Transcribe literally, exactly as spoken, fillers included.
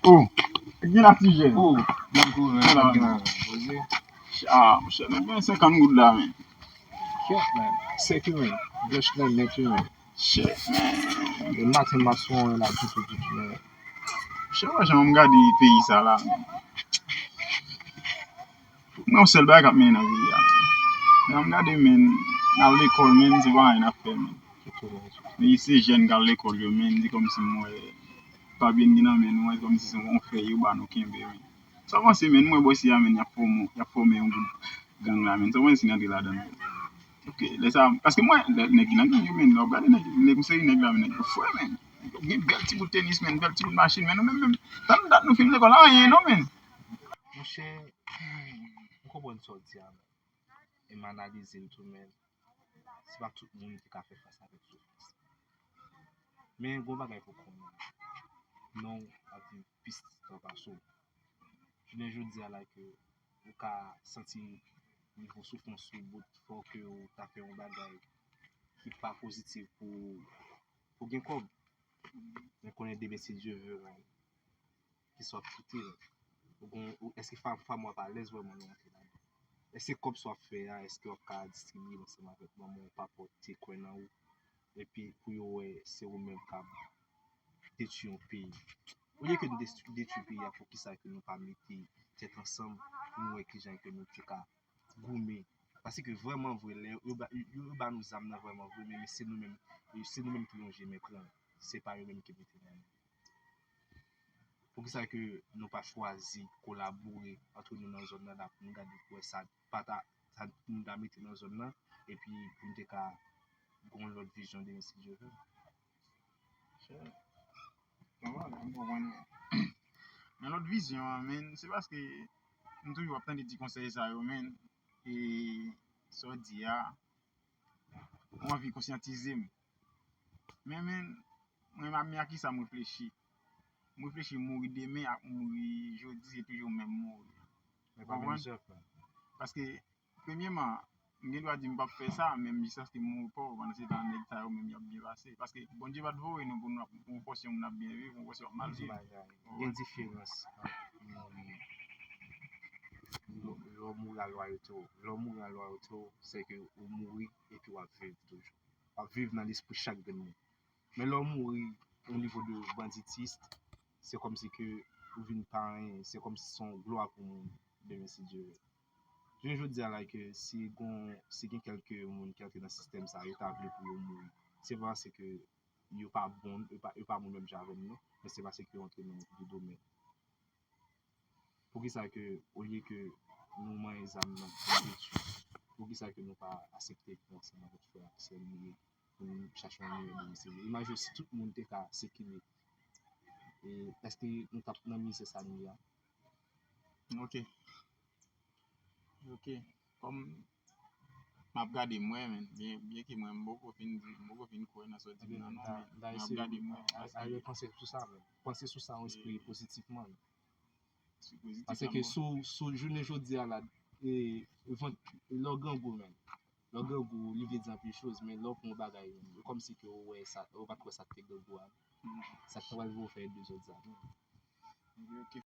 Oh, gen la ti jèn. Oh, bon kou, men, gen la poze. Ah, monchè, nou gen senkant goud la, men. Kèt, men. Sèk wi, men. Blanch nèt, nèt wi, men. Shit, man. E maten m ap sou yon la, tout, tout, tout, men. Chè, wè jan m gade peyi sa la, men. Mwen, yon sèl bagay k ap mennen nan peyi a, men. Jan m gade, men, n al lekòl, men, se pa anyen n ap fè, men. Men se jèn k al lekòl yo, men, se kòmsi m wè pa byen gen nan men nou, se kòmsi se yon fèy yo ba nou kenbe, men. Sa w panse, men, m wè bò isi a, men, y ap fòme, y ap fòme yon gwoup gang la, men. Sa w panse si n antre ladan l, men? Ok, lè sa, paske mwen, lè nèg ki nan gang yo, men, lè w ap gade nèg, nèg, yon seri nèg la, men, nèg yo fre, men. Nèg yo gen bèl ti bout tenis, men, bèl ti bout machin, men nou menm, menm, tann dat nou fin lekòl, anyen, non, men. Monchè, m konprann sa w di a, men. E m analize l tou, men. Se pa tout moun ki ka fè fas avèk soufrans. Men, gon bagay pou konnen. Non, w ap viv plis tan pase w. Jounen jodi a la ke ou ka santi nivo soufrans ou bout fò ke ou ta fè yon bagay ki pa pozitif pou, pou gen kòb. Men konnen demen si Dye ve, men, kisa w ap kite, men. Ou gon, ou, èske fa-, fanmi w ap alèz vrèman nan antre ladan? Èske kòb sa w ap fè a, èske w ap ka distribiye l ansanm avèk manman w, papa w ki te kwè nan ou? Epi pou yo wè se ou menm k ap detwi yon peyi. Olye ke nou destwi-, detwi peyi a, poukisa ke nou pa mete tèt ansanm pou nou wè kijan ke nou te ka goumen? Paske vrèman vre, lè yo ba, yo, yo ba nou zam nan vrèman vre, men, men se nou menm, se nou menm ki lonje men pran. Se pa yo menm ki mete nan men. Poukisa ke nou pa chwazi kolabore antre nou nan zòn nan la pou nou gade pou wè sa pa ta, sa pou nou ta mete nan zòn nan, epi pou nou te ka gen yon lòt vizyon demen si Dye ve? Bon, m konprann. Nan lòt vizyon an, men, se paske m toujou ap tande ti konsèy sa yo, men, e sa w di a, ou anvi konsyantize m. Men, men, mwen, m, men a kisa m reflechi? M reflechi mouri demen ak mouri jodi, se toujou menm mouri. Men pa menm zèv, men. Paske, premyèman, m gen dwa di m p ap fè sa, men m jiskaske m mouri pòv, pandan se tan nèg sa yo menm y ap byen pase. Paske Bondye pa t voye nou pou nou ap, pou yon pòsyon moun ap byen viv, yon pòsyon ap mal viv. Gen diferans ant, um, lè w mouri a lwayote w. Lè w mouri a lwayote w, se ke ou mouri epi w ap viv toujou. W ap viv nan lespri chak grenn moun. Men lè w mouri o nivo de banditis, se kòmsi ke ou vin pa anyen, se kòmsi se yon glwa pou moun demen si Dye ve. Jounen jodi a la ke si gon, si gen kèlke moun ki antre nan sistèm sa, yo ta vle pou yo mouri. Se pa paske yo pa bon, yo pa, yo pa moun menm jan avè m non, men se paske yo antre nan de domèn. Poukisa ke, olye ke nou manyen zam nan pou nou detwi, poukisa ke nou pa aksepte pou ansanm avèk frè ak sè nou ye, pou nou chache yon meyè demen si Dye ve? Imajine w si tout moun te ka sikile. E èske nou t ap nan mizè sa nou ye a? Ok. Ok. Kòm m ap gade m wè, men, byen, byen ke mwen, m poko fin di, m poko fin kwè nan sa w di m nan non, men m ap gade m wè. Panse sou sa, men. Panse sou sa, yon espri pozitivman, men. Paske sou, sou jounen jodi a la, e, vant, lè w grangou, men. Lè w grangou, li vle di anpil choz, men lè w pran yon bagay, men, e kòmsi ke w wè sa, w pa t wè sa k te grangou a. Sa k ta pral voye w fè dezòd sa, men.